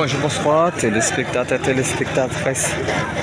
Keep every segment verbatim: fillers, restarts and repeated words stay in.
Bonjou, bonswa, telespektatè, telespektatrès,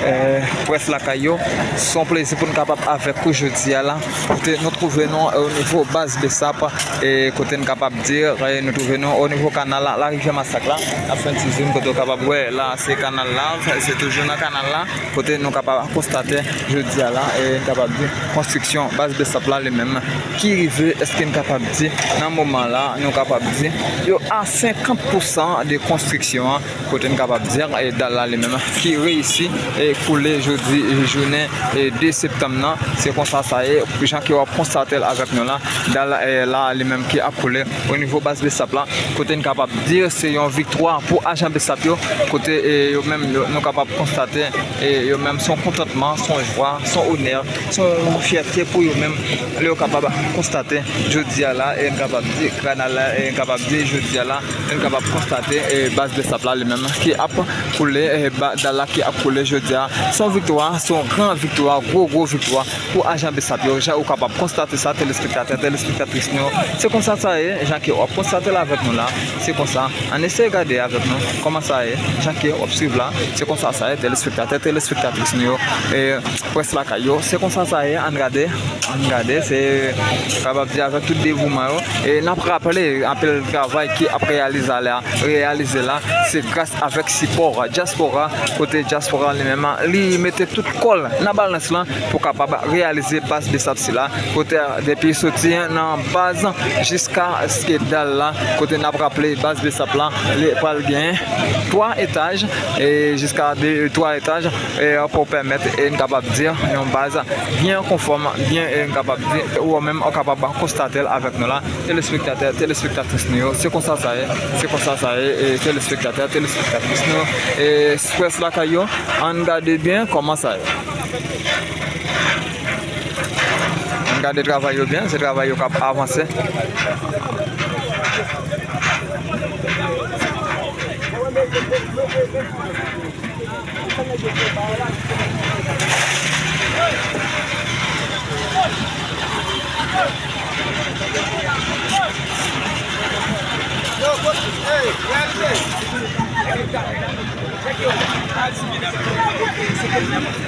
eh, Près Lakay yo. Se yon plezi pou n kapab avèk ou jodi a la. Kote nou twouve nou, eh, o nivo baz Besap, eh, kote n kapab di, eh, nou twouve nou o nivo kanal la, Larivyè Masak la. N ap fè yon ti zoom kote w kapab wè la, se kanal la, se toujou nan kanal la. Kote nou kapab konstate jodi a la, e n kapab di konstriksyon baz Besap la li menm ki rive, èske n kapab di nan moman la, nou kapab di yo a senkant pousan de konstriksyon an, kote n kapab di, e, dal la li menm ki reyisi, e, koule jodi jounen, e, de septanm nan. Se konsa sa ye, jan ke w ap konstate l avèk nou la, dal, e, la li menm ki ap koule o nivo baz Besap la, kote n kapab di se yon viktwa pou ajan Besap yo, kote, e, yo menm yo, nou kapab konstate, e, yo menm se yon kontantman, se yon jwa, se yon onè, se yon fyète pou yo menm, lè yo kapab konstate jodi a la, e n kapab di kanal la, e n kapab di jodi a la, e n kapab konstate, e, baz Besap la li menm ki ap koule, e, ba-, dal la ki ap koule jodi a. Se yon viktwa, se yon gran viktwa, gwo, gwo viktwa pou ajan Besap yo. Jan ou kapab konstate sa, telespektatè, telespektatris nou yo, se konsa sa ye, jan ke w ap konstate l avèk nou la, se konsa. Ann eseye gade avèk nou kòman sa ye, jan ke w ap swiv la, se konsa sa ye, telespektatè, telespektatris nou yo, e, Près Lakay yo, se konsa sa ye, ann gade, ann gade, se kapab di avèk tout devouman yo, e n ap raple, anpil travay ki ap reyalize la, reyalize la, se gras avèk sipò dyaspora, kote dyaspora li menm, li mete tout kò l nan balans lan pou kapab reyalize baz Besap sila, kote depi soti nan baz jiskaske dal la, kote n ap raple baz Besap la, li pral gen twa etaj, e jiska de, twa etaj, e pou pèmèt, e n kapab di, yon baz byen konfòm, byen, e n kapab di, ou menm ou kapab konstate l avèk nou la. Telespektatè, telespektatris nou yo, se konsa sa ye, se konsa sa ye, e telespektatè, telespektatris nou yo, e Près Lakay yo, ann gade byen kòman sa ye. Ann gade travay yo byen, se travay yo k ap avanse.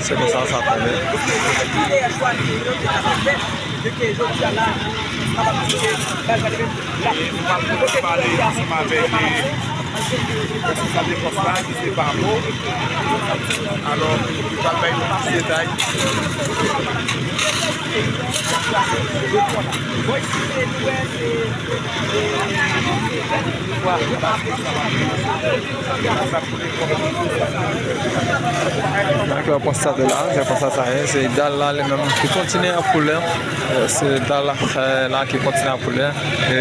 Se konsa sa tonbe. E nou pral kontinye pale ansanm avèk, e, responsab de pòs la ki se Pablo. Alò, li pral bay nou plis detay. Sa pou li kòm. Donk, w ap konstate la, se konsa sa ye, se dal la li menm ki kontinye ap koule. Se dal la, eh, la ki kontinye ap koule. E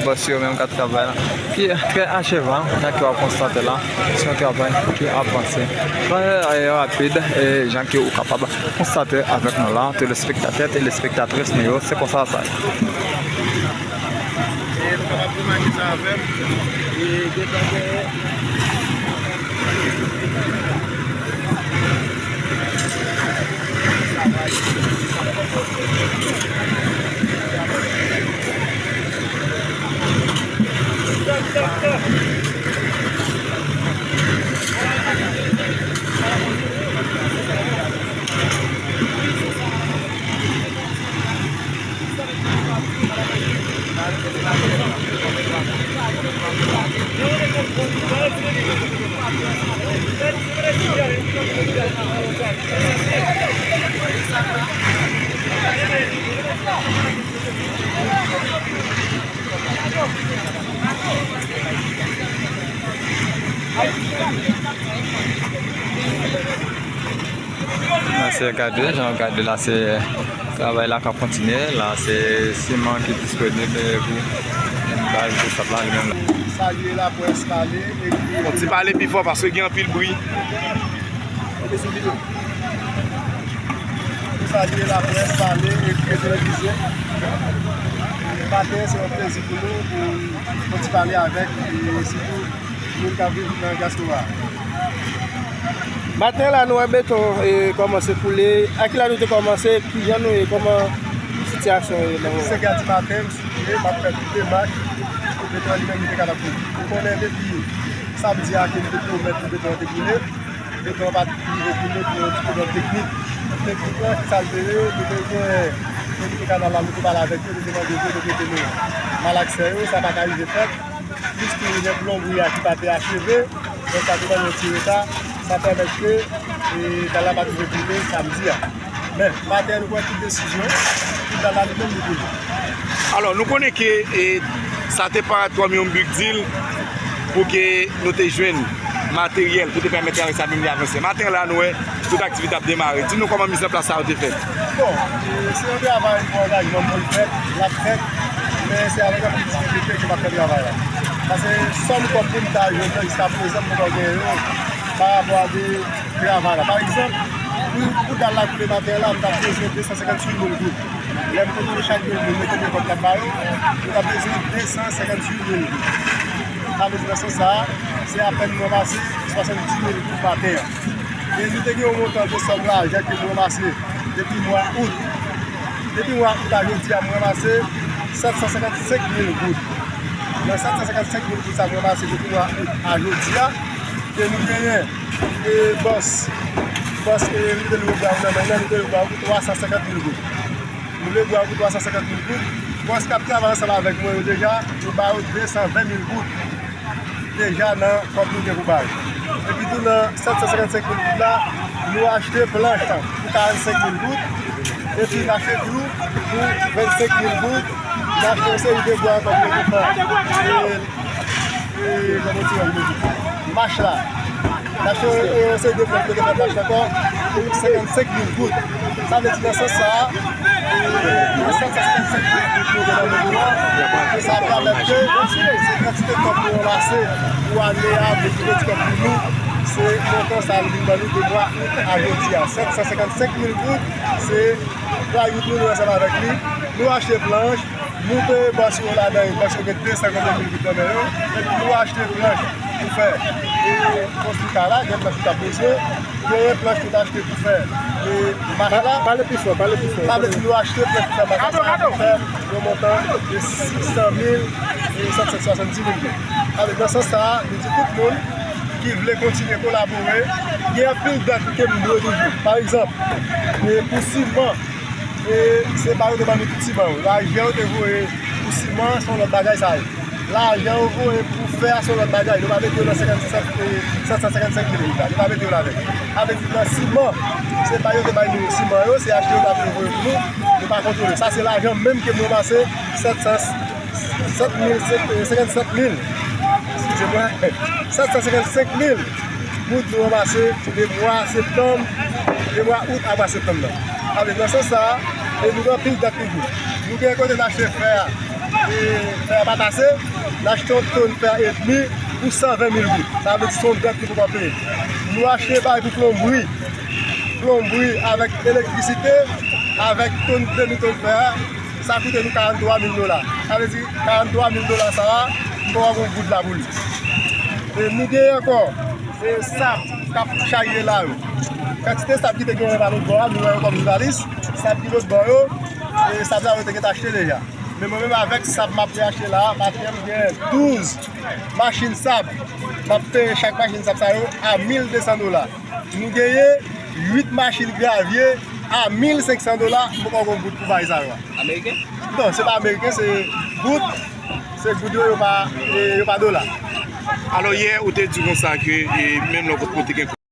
bòs yo menm k ap travay la. Ki trè achevan, jan ke w ap konstate la. Se yon travay ki ap avanse trè, eh, rapid, e jan ke ou kapab konstate avèk nou la, telespektatè, telespektatris nou yo, se konsa sa ye. E nou kapab remake sa avè m. E gentan gen N ap eseye gade, jan w gade la, se travay la k ap kontinye. La, se siman ki disponib, eh, pou baz Besap la, li menm la. Salye laprès, pale, ekri. Bon, ti pale pi fò paske gen anpil bri. Salye laprès, pale, ekri e televizyon. Maten, se yon plezi pou nou, pou, pou ti pale avèk, e sitou moun k ap viv nan dyaspora. Maten la, nou wè beton, e, kòmanse koule. A ki lè nou te kòmanse? Kijan nou ye? Kòman sitiyasyon ye nan moman? Senk è di maten, m sou pye, m ap fè tout demach pou beton an li menm li te kapab koule. Ou konnen depi Samdi a ke nou te pwomèt pou beton an te koule, beton an pa t rive koule pou yon ti pwoblèm teknik. Teknik lan, ki sa l te ye, nou te gen otorite kanal la, nou te pale avèk yo, nou te mande yo de mete nou malaksè yo, sa pa ka rive fèt. Plis tou gen plonbri a ki pa te acheve, donk sa te ban nou yon ti reta, sa pèmèt ke, e, kanal la pa t rive koule samdi a. Men, maten an, nou pran tout desizyon, tout dal la nou menm nou koule. Alò, nou konnen ke, e, sa te parèt kòm yon big deal pou ke nou te jwenn materyèl pou te pèmèt travay sa menm li avanse. Maten an la, nou wè tout aktivite ap demare. Di nou kòman mizanplas sa yo te fèt. Bon, e, se yon travay pou angajman pou l fèt, l ap fèt, men se avèk anpil difikilte ke m ap fè travay la. Paske sòm kòb pou m ta jwenn nan jiska prezan, m poko genyen yo pa rapò a de travay la. Pa egzanp, pou, pou dal la koule maten an la, m t ap bezwen de san senkanntuit mil goud. Lè m konte chak mil goud, mete nan kòb la ba yo, m t ap bezwen de san senkanntuit mil goud. Sa vle di nan sans sa a, se apèn m ranmase swasanndiz mil goud maten an. E nou te gen yon montan de sòm lajan ke nou ranmase depi mwa out. Depi mwa out a jodi a, m ranmase sèt san senkannsenk mil goud. Nan sèt san senkannsenk mil goud sa m ranmase depi mwa out a jodi a, ke nou genyen, e, bòs, bòs, e, nou te lwe bwa nou nan men nan, nou te lwe bwa nou pou twa san senkant mil goud. Nou lwe bwa nou pou twa san senkant mil goud. Bòs k ap travay ansanm avèk mwen yo deja, nou ba yo de san ven mil goud deja nan kòb nou gen pou ba yo. Epi tou nan sèt san senkannsenk mil goud la, nou achte planch pou karannsenk mil goud, epi n achte klou pou vennsenk mil goud, n achte yon seri de bwa ankò pou nou fè, e, e, kòman ti wè, mach la. N achte yon, yon seri de planch pou nou fè mach la ankò pou senkannsenk mil goud. Sa vle di nan sans sa a, e, sèt san senkannsenk mil goud nou gen nan men nou an, e sa pèmèt ke se kantite kòb nou ranmase pou ane a, pou tout ti kòb pou nou, se montan sa a li vin ban nou de mwa out a jodi a. Sèt san senkannsenk mil goud, se pray wout nou, nou ansanm avèk li. Nou achte planch, nou peye bòs yo ladan yo, bòs yo gen de san kòb mil goud nan men yo, epi nou achte planch pou fè, e, konstwi kay la, gen planch nou t ap bezwen, genyen planch nou t achte pou fè, e, mach la. Pale pi fò, pale pi fò. Sa vle di nou achte planch pou fè mach la, sa vle di fè yon montan de sis san mil e sèt san swasanndis mil goud. Alò, nan sans sa a, nou di tout moun ki vle kontinye kolabore, gen anpil dèt ke nou dwe toujou. Pa egzanp, e, pou siman, e, se pa yo te ban nou tout siman yo. Lajan yo te voye pou siman, se yon lòt bagay sa ye. Lajan yo voye pou fè a, se yon lòt bagay. Yo pa mete yo nan senkannsenk, e, sèt san senkannsenk mil goud la. Yo pa mete yo ladan. Sa vle di nan siman, se pa yo te bay nou siman yo, se achte yo t ap voye pou nou. Nou pa kontwole. Sa se lajan menm ke nou ranmase, sèt san, sèt mil, e, senkannsèt mil, eskize mwen, sèt san senkannsenk mil goud nou ranmase de mwa septanm, de mwa out a mwa septanm nan. Alò, nan sans sa a, e nou gen anpil dèt toujou. Nou gen kote n achte fè a, e fè a pa t ase, n achte yon tòn fè edmi pou san ven mil goud. Sa vle di se yon dèt nou poko peye. Nou achte bagay pou plonbri, plonbri avèk elektrisite, avèk tòn, demi tòn fè a, sa koute nou karanntwa mil dola. Sa vle di karanntwa mil dola sa a, m poko gen yon goud la pou li. E nou genyen ankò, e, sab k ap charye la yo. Kantite sab ki te genyen pa lòt bò a, nou wè yo kòm jounalis, sab ki lòt bò yo, e, sab la yo te gentan achte deja. Men mwen menm avèk sab m ap vin achte la a, maten m gen douz machin sab. M ap peye chak machin sab sa yo a mil de san dola. Nou genyen uit machin gravye a mil senk san dola, m poko gen yon goud pou bagay sa yo a. Ameriken? Non, se pa ameriken, se goud. Se goud yo, yo pa, e, yo pa dola. Alò, yè, ou te di konsa ke, e, menm lè w kote gen